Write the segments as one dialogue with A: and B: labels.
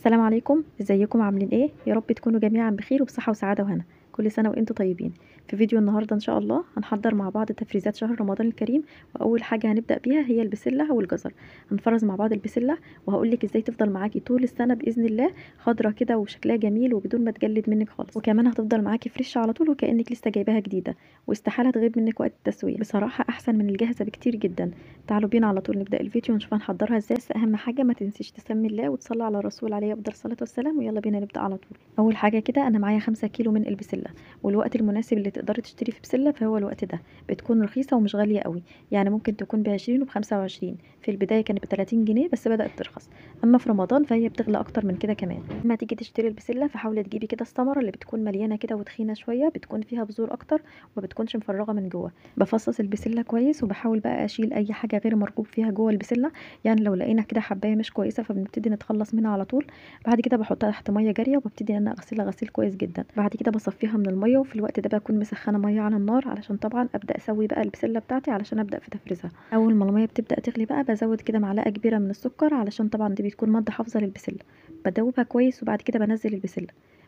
A: السلام عليكم، ازيكم عاملين ايه؟ يا رب تكونوا جميعا بخير وبصحة وسعادة وهنا. كل سنة وانتم طيبين. في فيديو النهاردة ان شاء الله هنحضر مع بعض تفريزات شهر رمضان الكريم، واول حاجة هنبدأ بيها هي البسلة والجزر. هنفرز مع بعض البسلة وهقولك ازاي تفضل معاكي طول السنة بإذن الله خضرة كده وشكلها جميل وبدون ما تجلد منك خالص، وكمان هتفضل معاكي fresh على طول وكأنك لسه جايباها جديدة، واستحالة تغيب منك وقت التسوية. بصراحة احسن من الجاهزة بكتير جدا. تعالوا بينا على طول نبدأ الفيديو ونشوف هنحضرها ازاي. بس اهم حاجة ما تنسيش تسمي الله وتصلي على الرسول عليه افضل الصلاة والسلام، ويلا بينا نبدأ على طول. اول حاجة كده انا معايا 5 كيلو من البسلة، والوقت المناسب اللي تقدري تشتري في بسلة فهو الوقت ده، بتكون رخيصة ومش غالية قوي، يعني ممكن تكون ب20 وب25. في البداية كانت ب30 جنيه بس بدات ترخص، اما في رمضان فهي بتغلى اكتر من كده كمان. لما تيجي تشتري البسله فحاولي تجيبي كده الثمرة اللي بتكون مليانة كده وتخينه شوية، بتكون فيها بذور اكتر وما بتكونش مفرغة من جوه. بفصص البسله كويس وبحاول بقى اشيل اي حاجة غير مرغوب فيها جوه البسله، يعني لو لقينا كده حبايه مش كويسة فبنبتدي نتخلص منها على طول. بعد كده بحطها تحت مية جارية وببتدي ان انا اغسلها غسيل كويس جدا. بعد كده بصفيها من المية، وفي الوقت ده بكون مسخنه مية على النار علشان طبعا ابدا اسوي بقى البسله بتاعتي علشان ابدا في تفريزها. اول ما المية بتبدا تغلي بقى بزود كده معلقه كبيرة من السكر، علشان طبعا دي بتكون مادة حافظه للبسله. بدوبها كويس وبعد كده بنزل البسله.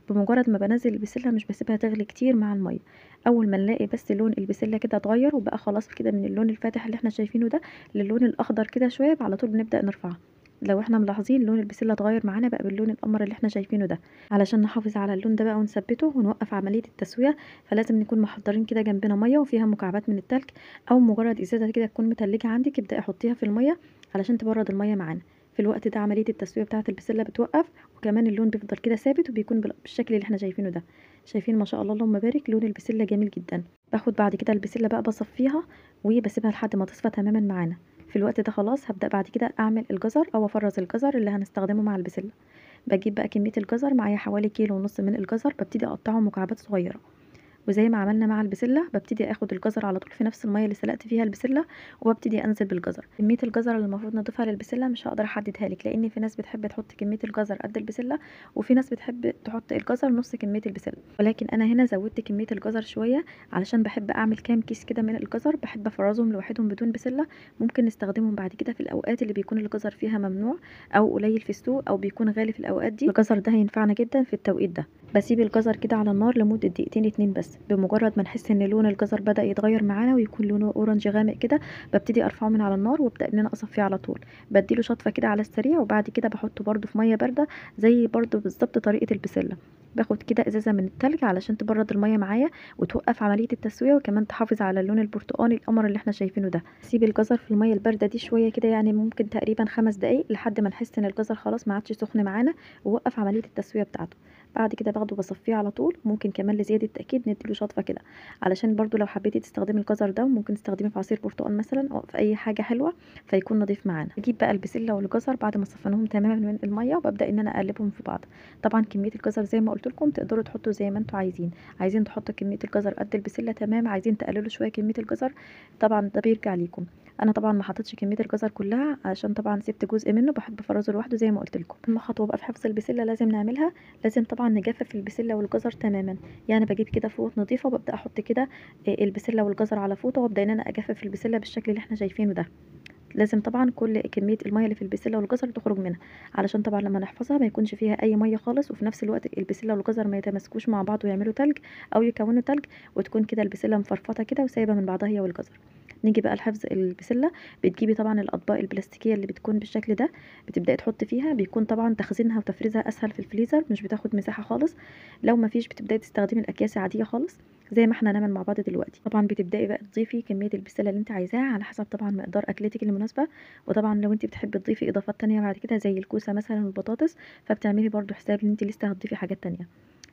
A: بمجرد ما بنزل البسله مش بسيبها تغلي كتير مع المية، اول ما نلاقي بس لون البسله كده اتغير وبقى خلاص كده من اللون الفاتح اللي احنا شايفينه ده للون الاخضر كده شوية، على طول بنبدا نرفعها. لو احنا ملاحظين لون البسله اتغير معانا بقى باللون القمر اللي احنا شايفينه ده. علشان نحافظ على اللون ده بقى ونثبته ونوقف عملية التسوية، فلازم نكون محضرين كده جنبنا مية وفيها مكعبات من التلج، او مجرد ازازة كده تكون متلجه عندك ابداي حطيها في المية علشان تبرد المية معانا. في الوقت ده عملية التسوية بتاعه البسله بتوقف، وكمان اللون بيفضل كده ثابت وبيكون بالشكل اللي احنا شايفينه ده. شايفين ما شاء الله اللهم بارك، لون البسله جميل جدا. باخد بعد كده البسله بقى بصفيها وبسيبها لحد ما تصفى تماما معانا. في الوقت ده خلاص هبدأ بعد كده اعمل الجزر او افرز الجزر اللي هنستخدمه مع البسلة. بجيب بقى كمية الجزر، معايا حوالي 1.5 كيلو من الجزر، ببتدي اقطعه مكعبات صغيرة. وزي ما عملنا مع البسلة ببتدي اخد الجزر على طول في نفس المية اللي سلقت فيها البسلة وببتدي انزل بالجزر. كمية الجزر اللي المفروض نضيفها للبسلة مش هقدر احددها لك، لان في ناس بتحب تحط كمية الجزر قد البسلة، وفي ناس بتحب تحط الجزر نص كمية البسلة، ولكن انا هنا زودت كمية الجزر شوية علشان بحب اعمل كام كيس كده من الجزر، بحب افرزهم لوحدهم بدون بسلة. ممكن نستخدمهم بعد كده في الاوقات اللي بيكون الجزر فيها ممنوع او قليل في السوق او بيكون غالي في الاوقات دي. الجزر ده هينفعنا جدا في التوقيت ده. بسيب الجزر كده على النار لمدة دقيقتين 2 بس. بمجرد ما نحس ان لون الجزر بدا يتغير معانا ويكون لونه orange غامق كده، ببتدي ارفعه من على النار وابدا ان انا اصفيه على طول. بديله شطفه كده على السريع، وبعد كده بحطه برده في مية باردة زي برده بالظبط طريقه البسله. باخد كده ازازة من التلج علشان تبرد المية معايا وتوقف عملية التسوية، وكمان تحافظ على اللون البرتقاني القمر اللي احنا شايفينه ده. سيب الجزر في المية البارده دي شوية كده، يعني ممكن تقريبا 5 دقايق لحد ما نحس ان الجزر خلاص ما عادش سخن معانا ووقف عملية التسوية بتاعته. بعد كده باخده بصفيه على طول. ممكن كمان لزيادة التاكيد نديله شطفه كده، علشان برضو لو حبيتي تستخدمي الجزر ده ممكن تستخدميه في عصير برتقال مثلا او في اي حاجة حلوة فيكون نظيف معانا. اجيب بقى البسله والجزر بعد ما صفيناهم تماما من المية وببدا ان انا اقلبهم في بعض. طبعا كمية الجزر زي ما قلت لكم تقدروا تحطوا زي ما انتوا عايزين، عايزين تحطوا كمية الجزر قد البسله تمام، عايزين تقللوا شوية كمية الجزر طبعا ده بيرجع ليكم. انا طبعا ما حطيتش كمية الجزر كلها عشان طبعا سبت جزء منه بحب افرزه لوحده زي ما قلت لكم. اهم خطوة بقى في حفظ البسله لازم نعملها، لازم طبعا نجفف البسله والجزر تماما. يعني بجيب كده فوط نظيفة وببدا احط كده البسله والجزر على فوطه، وابدا ان انا اجفف البسله بالشكل اللي احنا شايفينه ده. لازم طبعا كل كمية المية اللي في البسله والجزر تخرج منها، علشان طبعا لما نحفظها ما يكونش فيها اي مية خالص، وفي نفس الوقت البسله والجزر ما يتماسكوش مع بعض ويعملوا تلج او يكونوا تلج، وتكون كده البسله مفرفطه كده وسايبه من بعضها هي والجزر. نيجي بقى لحفظ البسله. بتجيبي طبعا الاطباق البلاستيكية اللي بتكون بالشكل ده، بتبداي تحطي فيها، بيكون طبعا تخزينها وتفريزها اسهل في الفريزر، مش بتاخد مساحة خالص. لو ما فيش بتبداي تستخدمي الاكياس العادية خالص زي ما احنا هنعمل مع بعض دلوقتي. طبعا بتبداي بقى تضيفي كمية البسله اللي انت عايزاها على حسب طبعا مقدار اكلتك المناسبة، وطبعا لو انت بتحبي تضيفي اضافات تانية بعد كده زي الكوسه مثلا والبطاطس، فبتعملي برضو حساب ان انت لسه هتضيفي حاجات تانية.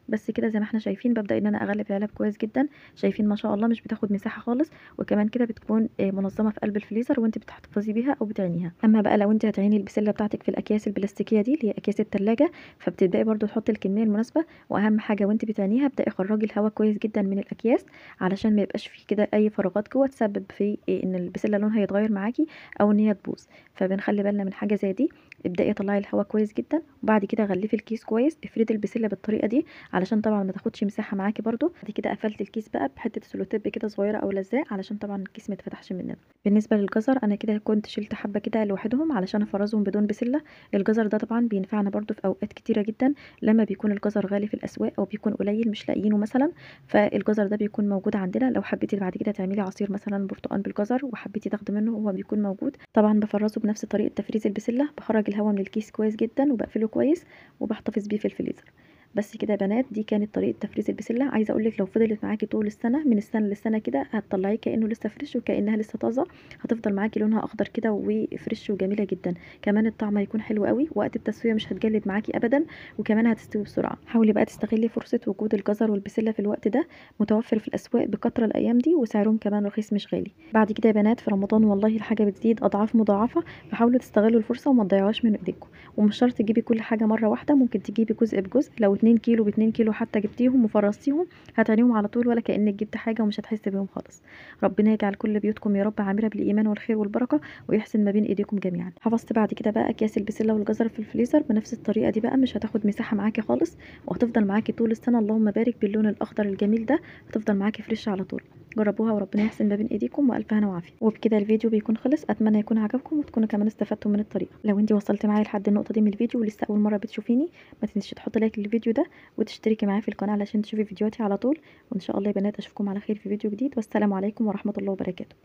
A: بس كده زي ما احنا شايفين ببدا ان انا اغلف العلب كويس جدا. شايفين ما شاء الله مش بتاخد مساحة خالص، وكمان كده بتكون منظمة في قلب الفريزر وانت بتحتفظي بيها او بتعينيها. اما بقى لو انت هتعيني البسله بتاعتك في الاكياس البلاستيكية دي اللي هي اكياس الثلاجة، فبتبداي برده تحطي الكمية المناسبة، واهم حاجة وانت بتعينيها ابداي خرجي الهواء كويس جدا من الاكياس علشان ما يبقاش فيه كده اي فراغات جوه تسبب في ان البسله لونها يتغير معاكي او ان هي تبوظ. فبنخلي بالنا من حاجة زي دي. ابدأي طلعي الهواء كويس جدا، وبعد كده غلفي الكيس كويس، افردي البسله بالطريقة دي علشان طبعا ما تاخدش مساحة معاكي برده. بعد كده قفلت الكيس بقى بحته سلوتيب كده صغيرة او لزاق علشان طبعا الكيس ما يتفتحش مننا. بالنسبة للجزر انا كده كنت شلت حبه كده لوحدهم علشان افرزهم بدون بسلة. الجزر ده طبعا بينفعنا برده في اوقات كتيرة جدا لما بيكون الجزر غالي في الاسواق او بيكون قليل مش لاقيينه مثلا، فالجزر ده بيكون موجود عندنا. لو حبيتي بعد كده تعملي عصير مثلا برتقال بالجزر وحبيتي تاخدي منه هو بيكون موجود. طبعا بفرزه بنفس طريقه تفريز البسله، بخرج الهواء من الكيس كويس جدا وبقفله كويس وبحتفظ بيه في الفريزر. بس كده يا بنات، دي كانت طريقه تفريز البسله. عايزه اقول لك لو فضلت معاكي طول السنة من السنة للسنة كده هتطلعيه كانه لسه fresh وكانها لسه طازة، هتفضل معاكي لونها اخضر كده و fresh وجميلة جدا. كمان الطعم هيكون حلو قوي، وقت التسوية مش هتجلد معاكي ابدا، وكمان هتستوي بسرعة. حاولي بقى تستغلي فرصة وجود الجزر والبسله في الوقت ده، متوفر في الاسواق بكثرة الايام دي وسعرهم كمان رخيص مش غالي. بعد كده يا بنات في رمضان والله الحاجة بتزيد اضعاف مضاعفه، فحاولوا تستغلوا الفرصة وما تضيعوهاش من ايديكم. ومش شرط تجيبي كل حاجة مرة واحدة، ممكن تجيبي جزء بجزء، لو 2 كيلو ب 2 كيلو حتى جبتيهم وفرزتيهم هتعينيهم على طول ولا كأنك جبت حاجة ومش هتحسي بيهم خالص. ربنا يجعل كل بيوتكم يا رب عامرة بالإيمان والخير والبركة ويحسن ما بين ايديكم جميعا. حفظت بعد كده بقى اكياس البسلة والجزر في الفريزر بنفس الطريقة دي بقى، مش هتاخد مساحة معاكي خالص وهتفضل معاكي طول السنة اللهم بارك باللون الأخضر الجميل ده، هتفضل معاكي fresh على طول. جربوها وربنا يحسن ما بين ايديكم والف هنا وعافيه. وبكده الفيديو بيكون خلص، اتمنى يكون عجبكم وتكونوا كمان استفدتوا من الطريقة. لو انت وصلتي معايا لحد النقطة دي من الفيديو ولسه اول مرة بتشوفيني، ما تنسيش تحطي like للفيديو ده وتشتركي معايا في القناة علشان تشوفي فيديوهاتي على طول. وان شاء الله يا بنات اشوفكم على خير في فيديو جديد، والسلام عليكم ورحمة الله وبركاته.